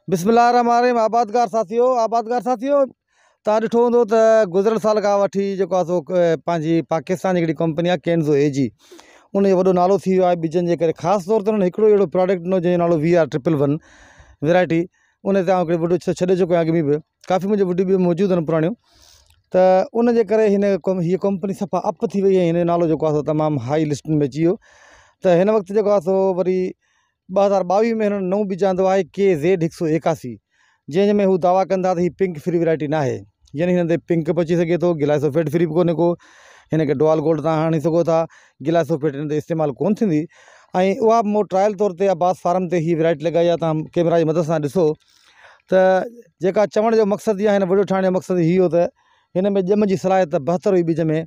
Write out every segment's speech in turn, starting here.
بسم الله الرحمن الرحيم آبادگار ساٿيو آبادگار ساٿيو تان ڏٺو هوندو ته گذريل سال کان وٺي جيڪو آهي سو پنهنجي پاڪستان جي هڪڙي ڪمپني آهي ڪينزو اي جي ان جو وڏو نالو ٿي ويو آهي ٻجن جي ڪري خاص طور تي انهن هڪڙو اهڙو پراڊڪٽ ڏنو جنهن جو نالو V R triple one variety ان تي آئون هڪڙي وڊيو ڇڏي چڪو آهيان اڳ ۾ به ڪافي منهنجي وڊيو به موجود آهن پراڻيون ته ان جي ڪري هن هيء ڪمپني صفا اپ ٿي وئي ۽ هن جو نالو جيڪو آهي سو تمام هائي لسٽن ۾ اچي ويو ته هن وقت جيڪو آهي سو وري 2022 ۾ هنن نئون ٻج آندو آهي ڪي زيڊ هڪ سو 81 جنهن ۾ هو دعويٰ ڪن ٿا ته هي پنڪ فري ورائٽي ناهي يعني هن تي پنڪ به اچي سگهي ٿو گلائسوفيٽ فري به ڪونهي ڪو هن کي ڊوال گولڊ تان هڻي سگهو ٿا گلائسوفيٽ هن تي استعمال ڪونه ٿيندي ۽ اها به مون ٽرائل طور تي عباس فارم تي هي ورائٽي لڳائي آهي تان ڪيمرا جي مدد سان ڏسو ته جيڪا چوڻ جو مقصد يا هن وڊيو ٺاهڻ جو مقصد هي هو ته هن ۾ ڄم جي صلاحيت بهتر هئي ٻج ۾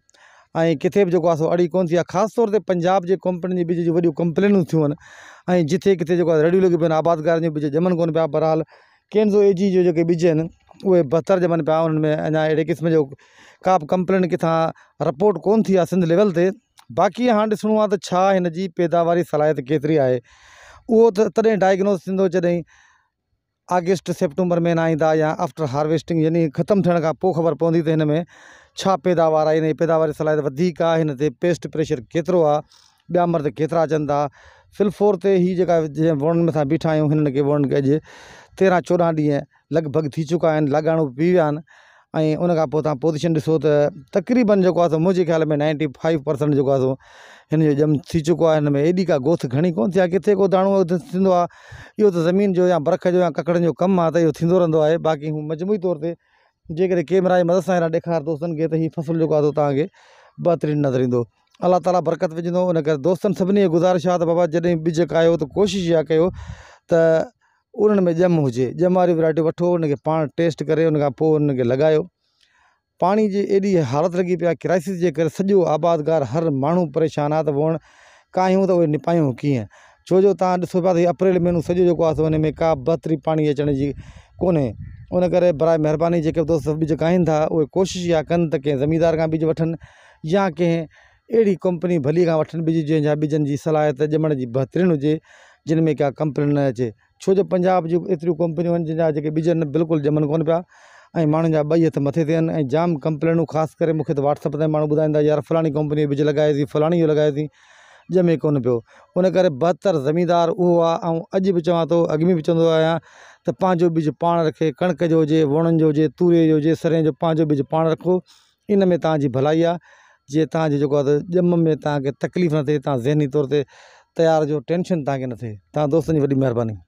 ۽ ڪٿي به جيڪو آهي سو اڙي ڪونه ٿي آهي خاص طور تي پنجاب جي ڪمپنين جي ٻج جون وڏيون ڪمپلينون ٿيون آهن ۽ جٿي ڪٿي جيڪو آهي رڙيون لڳيون پيون آهن آبادگارن جون ٻج ڄمن ڪونه پيا بهرحال ڪينزو اي جي جو جيڪي ٻج آهن اهي بهتر ڄمن پيا انهن ۾ اڃا اهڙي قسم جو ڪا به ڪمپلين ڪٿان رپورٽ ڪونه ٿي آهي سنڌ ليول تي باقي هاڻ ڏسڻو آهي ته ڇا هن جي پيداواري صلاحيت ڪيتري آهي اهو ته تڏهن ڊائگنوز ٿيندو جڏهن آگسٽ سيپٽمبر مهينا ايندا يا آفٽر هارويسٽنگ يعني ختم ٿيڻ کان پوء خبر پوندي ته هن ۾ ڇا پيداوار آهي هن جي پيداواري صلاحيت وڌيڪ آهي هن تي پيسٽ پريشر ڪيترو آهي ٻيا مرض ڪيترا اچن ٿا فلفور تي هي جيڪا جنهن وڻن ۾ اسان بيٺا آهيون هنن کي وڻن کي اڄ تيرهن چوڏهن ڏينهن لڳ ڀڳ ٿي چڪا آهن لاڳاڻو به پي ويا آهن ۽ ان کان پوء تان پوزيشن ڏسو ته تقريبن جيڪو آهي سو منهنجي خيال ۾ نائنٽي فائيو پرسنٽ جيڪو آهي سو هن جو ڄم ٿي چڪو آهي هن ۾ ايڏي ڪا گوٿ گهڻي ڪونه ٿي آهي ڪٿي ڪو داڻو اڌ ٿيندو آهي اهو ته زمين جو يا برک جو يا ڪڪڙن جو ڪم آهي ته اهو ٿيندو رهندو آهي باقي هو مجموعي طور تي جيڪڏهن ڪيمرا جي مدد سان اهڙا ڏيکار دوستن کي ته هي فصل جيڪو آهي سو توهان کي بهترين نظر ايندو الله تعالي برڪت وجهندو ان ڪري دوستن سڀني کي گذارش آهي ته بابا جڏهن ٻج ڪاهيو ته ڪوشش اها ڪيو ته انهن ۾ ڄم هجي ڄم واري ورائٽي وٺو ان کي پاڻ ٽيسٽ ڪري ان کان پوء ان کي لڳايو پاڻي جي ايڏي حالت لڳي پئي آهي ڪرائسس جي ڪري سڄو آبادگار هر ماڻهو پريشان آهي ته ووڻ ڪاهيون ته اهي نپايون ڪيئن ڇو جو تان ڏسو پيا ته هي اپريل مهينو سڄو جيڪو آهي سو ان ۾ ڪا بهتري پاڻي اچڻ جي ڪونهي ان ڪري برائي مهرباني جيڪي به دوست ٻج ڪاهين ٿا اهي ڪوشش اها ڪن ته ڪنهن زميندار کان ٻج وٺن يا ڪنهن اهڙي ڪمپني ڀلي کان وٺن ٻج جنهن جا ٻجن جي صلاحيت ڄمڻ جي بهترين هجي جن ۾ ڪا ڪمپلين نه اچي ڇو جو پنجاب جون ايتريون ڪمپنيون آهن جن جا جيڪي ٻج آهن بلڪل ڄمن ڪونه پيا ۽ ماڻهن جا ٻئي هٿ مٿي ٿين ۽ جام ڪمپلينون خاص ڪري مونکي ته واٽس اپ تي ماڻهو ٻڌائين ٿا يار فلاڻي ڪمپني جو ٻج لڳايوسين فلاڻي جو لڳايوسين ڄمي ڪونه پيو ان ڪري بهتر زميندار اهو آهي آئون اڄ به چوان ٿو اڳ ۾ به چوندو آهيان ته پنهنجو ٻج پاڻ رکي ڪڻڪ جو هجي ووڻن جو هجي توري جو هجي سرهين جو پنهنجو ٻج پاڻ رکو ان ۾ توهان جي ڀلائي آهي جيئن توهان جو جيڪو آهي ڄم ۾ توهان کي تڪليف نه ٿئي توهان ذهني طور تي تيار هجو ٽينشن توهان کي نه ٿئي توهان دوستن جي وڏي مهرباني.